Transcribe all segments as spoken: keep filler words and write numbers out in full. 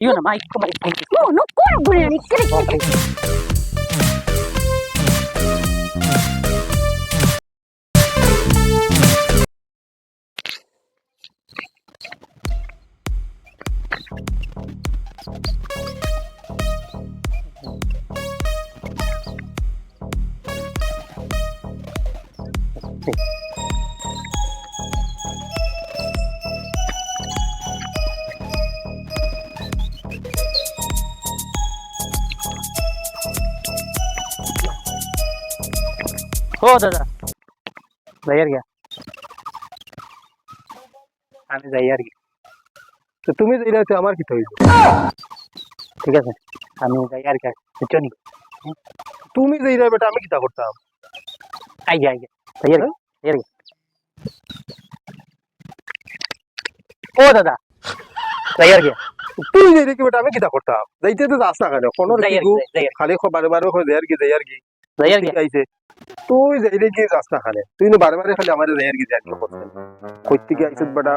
ইও না, mike, mike, mike. No, no, কোন গুলি আনি, কেন? ও দাদা, যাইয়ার গিয়া। আমি যাইয়ার গিয়া। তো তুমি যাইরায় তে আমার কিতা অইলো? ঠিক আছে, আমি যাইয়ার গিয়া, বুঝছো নি? তুমি যাইরায় বেটা, আমি কিতা করতাম? আই গিয়া, আই গিয়া, যাইয়ার গিয়া, যাইয়ার গিয়া। ও দাদা, যাইয়ার গিয়া। তুই যাইরে কি বেটা, আমি কিতা করতাম? যাইতে তো যাস না কেনে? কোন যাইয়ার কি, যাইয়ার। খালি খ-, বারে বারে কয় যাইয়ার গি, যাইয়ার গি। যাইয়ার গি। ঠিক আছে। তুই যাইরে কি যাস না কেনে? তুই না বারে বারে খালি আমারে যাইয়ার গি, যাইয়ার গি করতে। কই থাকি আইছত বেটা,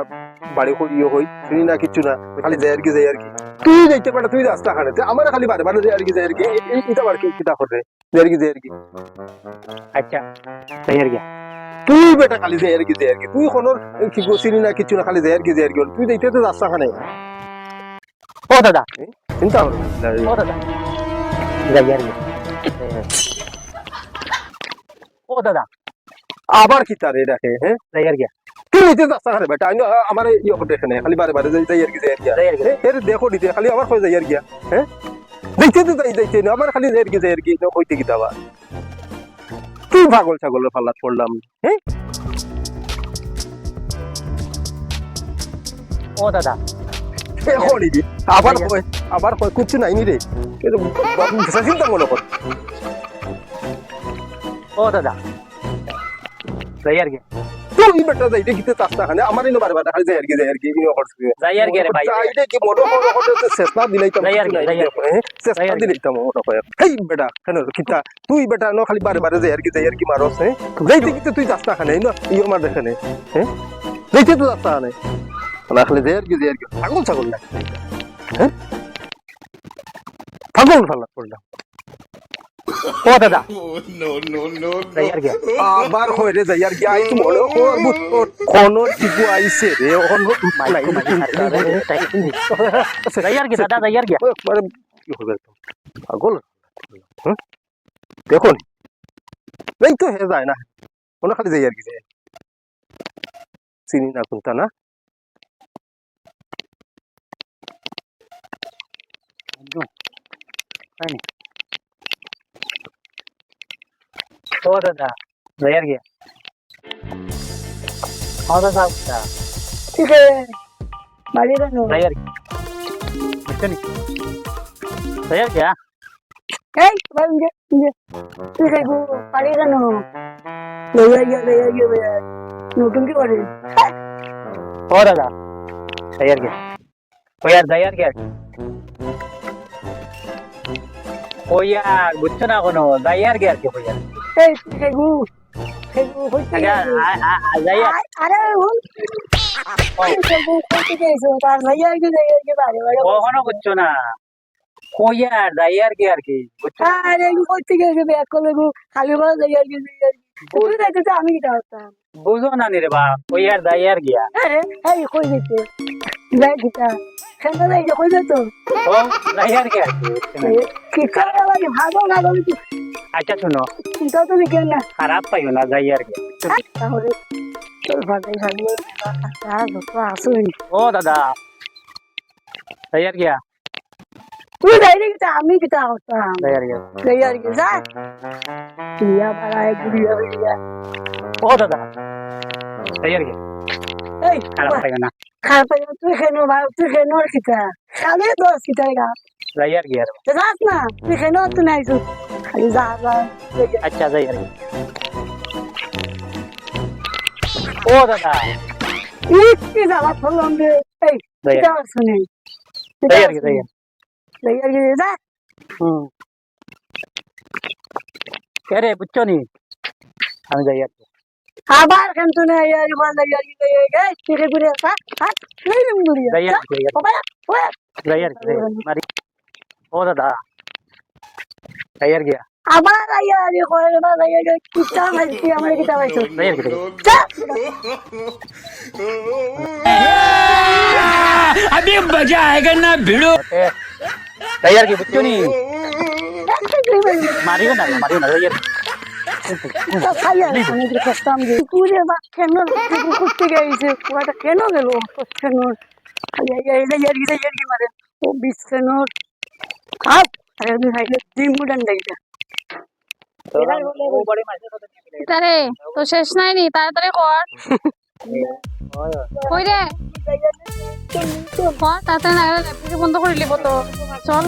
বাড়ি কই ইয়ে কই, চিনি না কিচ্ছু না, খালি যাইয়ার গি, যাইয়ার গি। তুই যাইতে বেটা, তুই যাস না কেনে? তুই আমারে খালি বারে বারে যাইয়ার গি, যাইয়ার গি। এ-, এ-, ইটা আবার কি, কিতা করে? যাইয়ার গি, যাইয়ার গি। আচ্ছা, যাইয়ার গিয়া। তুই বেটা খালি যাইয়ার গি, যাইয়ার গি। তুই কোনো কি গো চিনি না, কিচ্ছু না, খালি যাইয়ার গি, যাইয়ার গি। তুই যাইতে তো যাস না কেনে। ও দাদা। এ? চিন্তা করো না। ও দাদা। যাইয়ার গিয়া। ও দাদা। আবার কিতা রে ডাকে, হ্যাঁ? যাইয়ার গিয়া। তুই যাইতে যাস না কেনে বেটা? আমি, আ-, আমার এই ইয়ে করে দেখে নে, খালি বারে বারে যাই, যাইয়ার গি, যাইয়ার গিয়া। যাইয়ার গিয়া। এ, এর দেখো দিতে, খালি আবার কয় যাইয়ার গিয়া, হ্যাঁ? যাইতে তো যাই, যাইতে না, আমার খালি যাইয়ার গি, যাইয়ার গি, না কইতে কিতা আবার? কি পাগল ছাগলের পাল্লাত পড়লাম, হ্যাঁ? ও দাদা। এ, করি দি। আবার কয়, আবার কয়, কিচ্ছু নাই নি রে। এ তো বাবু, চিন্তা মনে কর। ও দাদা। যাইয়ার গিয়া। তুই বেটা যাইতে কিতে চাস না কেনে? আমার ইনো বারে বারে খালি যাইয়ার গি, যাইয়ার গি, ইনো করছিস। যাইয়ার গিয়া রে ভাই। যাইতে কি মনে মনে করতে চেষ্টা দিলাইতাম, যাইয়ার গিয়া, যাইয়ার গিয়া। হ্যাঁ? চেষ্টা যাইয়ার গিয়া। দিলাইতাম মনে কয়। হেই বেটা, কেনে কিতা? তুই বেটা ইনো খালি বারে বারে যাইয়ার গি, যাইয়ার গি মারস, হ্যাঁ? যাইতে কিতে তুই চাস না কেনে? ইনো, ইয়ে মার দেখে নে, হ্যাঁ? যাইতে তো চাস না কেনে? না খালি যাইয়ার গি, যাইয়ার গি। পাগল ছাগল না। হ্যাঁ? পাগল পাল্লাত পড়লাম। ও দাদা। No, no, no, no। যাইয়ার গিয়া। আবার কয় রে যাইয়ার গিয়া, আইজ মনে কর, বুঝ কর। কোন টিপু আইছে রে, কোন মাইক, মাইক, মাইক, মাইক। যাইয়ার গিয়া, দাদা, যাইয়ার গিয়া। মানে, কি হবে? পাগল। হ্যাঁ? দেখো নি। এই তো হে যায় না। মনে খালি যাইয়ার গি যায়। চিনি না কোনটা না। বন্ধু, তাই নি? ও দাদা, যাইয়ার গিয়া। ও দাদা, দাদা। ঠিক আছে, বাড়ি যানো। যাইয়ার গিয়া। বুঝছো নি? যাইয়ার গিয়া। এই, ভাই, ইঞ্জে, ইঞ্জে। তুই খাইবো, পারি কেন? লইয়া গিয়া, লইয়া গিয়া, লইয়া। নতুন কি করে? ও দাদা, যাইয়ার গিয়া। কই আর যাইয়ার গিয়া? কই আর, বুঝছো না কোনো? যাইয়ার গিয়া আর কি কই আর। এই, তুই খাইবো, খাইবো, কই থেকে আচ্ছা, খাইবো? আ-, আ-, আ-, যাইয়ার। আ-, আরে, হুন। ও। তুই খাইবো, কই থেকে আইছো? তার ভাইয়া আইছে, যাইয়ার গিয়া বাড়ি, বাড়ি। কখনো বুঝছো না। কই আর, যাইয়ার গিয়া আর কি, বুঝছো? আরে, আমি কই থেকে এসে ব্যাগ করলে গো? খালি বলা যাইয়ার গিয়া, যাইয়ার গিয়া। বুঝ- তুই যাইতে তো আমি কিতা করতাম? বুঝো না নি রে বাপ, কই আর যাইয়ার গিয়া। আরে, এই কই যাইতে? যাই কিতা? কেন যাই যে কই যাইতো? ও, যাইয়ার গিয়া আর কি, বুঝছো না? এ, কিতা রে ভাই, ভাগো না, ভাগো তুই। আচ্ছা, শুনো। চিন্তা তো দেখে না। খারাপ পাইও না, যাইয়ার গিয়া। তাহলে তোর ভাগই ভাগই আর যত আসুন। ও দাদা, যাইয়ার গিয়া। তুই যাইরে কিতা, আমি কিতা করতাম? যাইয়ার গিয়া। যাইয়ার গিয়া, যা। ঘুরিয়া বেড়ায়, ঘুরিয়া বেড়ায়। ও দাদা, যাইয়ার গিয়া। এই, খারাপ বাহ। পাইও না। খারাপ পাইও না, তুই কেন ভাই, তুই কেন আর কিতা? খালি দোষ কিতা এরা? যাইয়ার গিয়া। তো যাস না, তুই কেন তুই নাই তুই? খালি যা, যা, যাইয়ার। আচ্ছা, যাইয়ার গিয়া। ও দাদা। ই কি জ্বালা করলাম রে? এই, যাইয়ার। কিতা শুনে? যাইয়ার গিয়া, যাইয়ার। যাইয়ার গিয়া, যা। হুম। এরে, বুঝছো নি? আমি যাইয়ার। আবার কেন তো না, ইয়ার, ইয়ার, ইয়ার, ইয়ার, ইয়ার, ইয়ার, ইয়ার, কিরে ঘুরে, হ্যাঁ? হ্যাঁ? এই রকম ঘুরে, যাই আর হ্যাঁ? কি, যাই আর কি। ও ভাই, ও ভাই। যাই আর কি, যাই আর কি। মারি। ও দাদা। যাই আর কি। আবার আইয়া, আরে, কয়, এবার আইয়া, আইয়া, কিতা পাইছি, আমার কিতা পাইছি? যাই আর কি, যাই আর কি। চা। अभी मजा आएगा ना भिड़ो। যাই আর কি, বুঝছো নি? মারিও না, মারিও না, যাই আর কি। তো খাই আর আমি যে করতাম যে, কুকুরে বা কেন কুকুর করতে গেছে, কুকুরটা কেন গেল? কেন? এই, এই, এই, এই, এই, এই, এই, মারে। ও বিশ কেন? খাও। আরে আমি খাইলে ডিম উড়ান যাই না। তারে, তো শেষ নাই নি, তাড়াতাড়ি কর। কই রে? কর, তাড়াতাড়ি না গেলে ল্যাপটপ বন্ধ করে নিব তো। চল,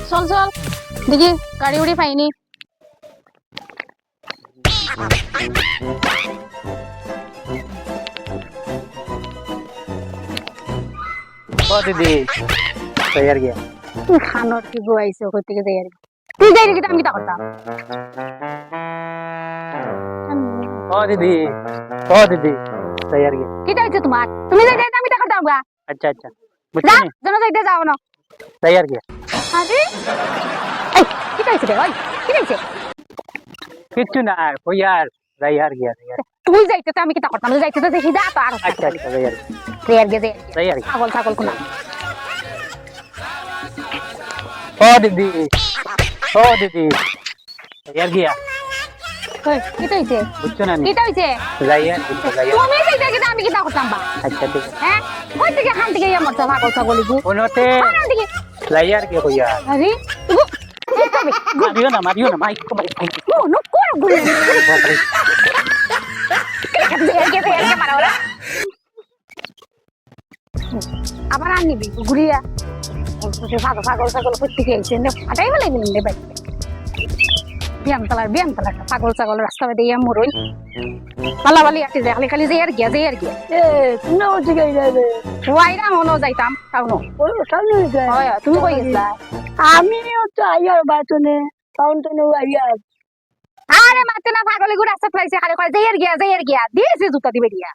চল, চল। দেখি, গাড়ি উড়ি পাইনি। ও দিদি, যাই আর কি। তুই খানোর কি বউ আইছে, ওখান থেকে যাই আর কি। তুই যাই রে, কিতা আমি কিতা করতাম? ও দিদি, ও দিদি, যাই আর কি। কিতা হইছে তোমার? তুমি যাই, যাই, আমি কিতা করতাম গা? আচ্ছা, আচ্ছা। বুঝছো যা, নি? যেন যাইতে যাও না। যাই আর কি। আরে? এই, কিতা হইছে রে? ওই, কিতা হইছে? কিচ্ছু না, কই আর, যাই আর কি, যাই আর। তুই যাইতে তো আমি কিতা করতাম? তুই যাইতে তো দেখি যা তো আর। আচ্ছা, আচ্ছা, যাই আর কি। যাই আর কি, যাই আর কি। যাই আর কি। পাগল ছাগল কোনা। ও দিদি, ও দিদি, যাই আর কি। কই, কিতা হইছে? বুঝছো না নি? কিতা হইছে? যাই আর কি, যাই আর। তুমি যাইতে কিতা আমি কিতা করতাম বা? আচ্ছা, ঠিক আছে। হ্যাঁ? কই থেকে খান থেকে ইয়া মরছে পাগল ছাগল ইগু? কোনোতে খান থেকে। যাই আর কি কইয়া। আরে, ইগু, মারিও না, মারিও না, মাইক, মাইক, মাইক। ও, নো, কোন গুলি? বাপরে। যাই আর কি, যাই আর কি, মারা ওরা। আবার আর নিবি, ঘুরিয়া। পাগল, পাগল, পাগল, করতে গেছে, নে, ফাটাই ফেলাই দিলাম রে ভাই। বিয়াম তালার, বিয়াম তালার, পাগল ছাগল রাস্তা বাদে ইয়া মরই। পালা পালি আছে যে, খালি, খালি যে আর গিয়া, যে আর গিয়া। এ, তুমি না ওই জায়গায় যাবে? ওয়াইরা মনো যাইতাম, টাউনো। ও, টাউনো যাই। হয়, তুমি কই গেছিলা? আমিও তো আইয়ার বাটনে, টাউন টাউনে আইয়ার। আরে মাতে না, পাগল ইগু রাস্তাত পাইছে, খালি কয়, "যাইয়ার গিয়া, যাইয়ার গিয়া।" দিয়েছে জুতা দিবে দিয়া।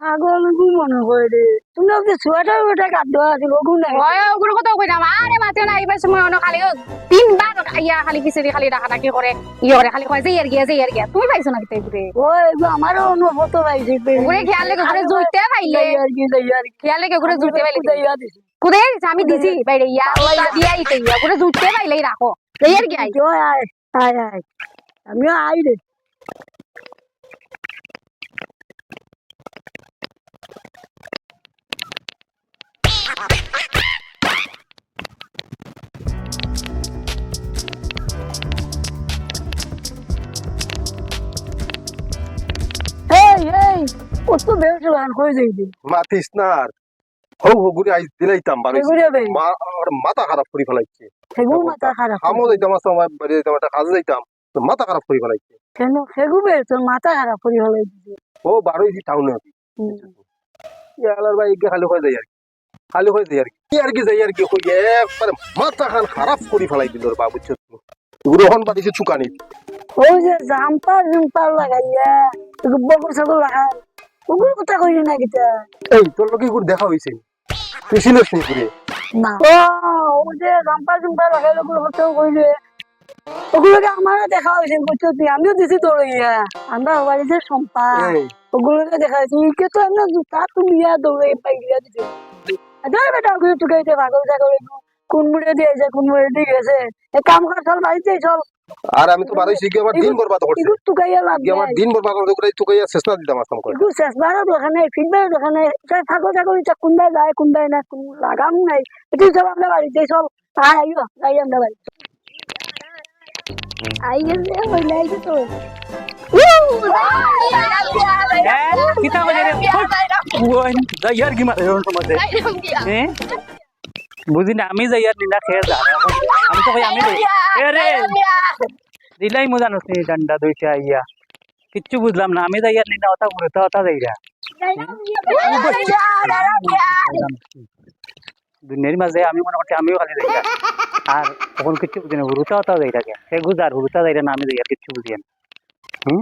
পাগল ইগু মনে হয় রে। তুমি ওকে সোয়েটার ওটা কাট দেওয়া আছে, ওগু নাই। ওই, ওগুর কথা কইরাম। আরে মাতে না, এইবার সময় অনো খালি ও তিনবার আইয়া খালি পিছে দি খালি ডাকাডাকি করে, ইয়ে করে, খালি কয়, "যাইয়ার গিয়া, যাইয়ার গিয়া।" তুমি পাইছো না কিতা ইগুরে? ও, এগু আমারও অনুভূত পাইছে। ওগুরে খেয়াল রেখে, ওগুরে জুইতে পাইলে। যাইয়ার গিয়া, যাইয়ার গিয়া। খেয়াল রেখে, ওগুরে জুইতে পাইলে। যাইয়ার দিছে। কুদে দিছে, আমি দিছি, বাইরে ইয়া, আল্লাহ ইয়া। দিয়া ইতে ইয়া, ওগুরে জুইতে পাইলেই রাখো। যাইয়ার গিয়া। আয়, আয়, আয়, আয়। আমিও আই রে। এই, এই, ও তো বেশ গান কই যাইবে। মাতিস না আর। হউ, হগুরে আইজ দিলাইতাম, বার অইছে। হগুরে বে। মা-, আর মাথা খারাপ করি ফেলাইছে। হেগু মাথা খারাপ কামো করি। যাইতাম, আস্তে আমার বাড়ি যাইতাম, একটা কাজে যাইতাম, তো মাথা খারাপ করি ফেলাইছে। কেন? হেগু বে, তোর মাথা খারাপ করি ফেলাই দিছে। ও, বার অইছি টাউনে। হুম। ইয়ালার ভাই, এগু খালি কই যাই আর কি। খালি কই যাই আর কি। কি আর কি যাই আর কি, কই একবারে মাথা খান খারাপ করি ফেলাই দিল রে বাবু, বুঝছো তো? গ্রহণ বাড়িছে চুকানি। ওই যে জাম্পার জুম্পার লাগাইয়া, একটু বকর সকর লাগাই। ওগুর কথা কইলি না কিতা? এই, তোর লগে এগুর দেখা হইছে? তুই চিনস নি ঘুরে? না। ও, ওই যে জাম্পার জুম্পার লাগাইলে ওগুর কথা কইলে। ওগুর লগে আমারও দেখা হইছে, বুঝছো তুই? আমিও দিছি দৌড়াইয়া। আমরা বাড়ি যে সম্পা। এই। ওগুর লগে দেখা হইছে। ইকে তো এমনি জুতা তুলিয়া দৌড়াই পাইলিয়া দিছে। ধর বেটা, ওগুলো তুকাইতে পাগল ছাগল এগুলো। কোন মুড়ে দিয়ে আইছে, কোন মুড়ে দিয়ে গেছে। এক কাম কর, চল, বাড়িতে চল। আর আমি তো বারোই শিখে আমার দিন বরবাদ করছে। ইগু তুকাইয়া লাভ কি আমার নাই। দিন বরবাদ করছে, ওগুলাই তুকাইয়া শেষ না দিতাম আসতাম করে। ইগু শেষ বারো দোকানে, ফিরবে দোকানে, তাই ফাঁকো ফাঁকো ইচ্ছা কোনবায় যায়, কোনবায় না, কোন লাগাম নাই। এটাই চল আমরা বাড়িতে চল। আয়, আইও, যাই আমরা বাড়ি। আই গেছে, ওই নাই তো। এ, কিতা বলে রে? ওই, যাই আর কি মারে ওর মধ্যে। হ্যাঁ? বুঝি না, আমি যাই আর নিনা খেয়ে যা। আমি তো কই আমি যাই। এ রে, দিলাই মজা নসি ডান্ডা দুইটা আইয়া। কিচ্ছু বুঝলাম না, আমি যাই আর নিনা ওটা ঘুরে তো ওটা যাই রা। দুনিয়ার মাঝে আমি মনে করছি আমিও খালি যাই রা। আর তখন কিচ্ছু বুঝি না, হুরুতা ওটা যাই রা। সে গুজার হুরুতা যাই রা না, আমি যাই আর কিচ্ছু বুঝি না। হুম?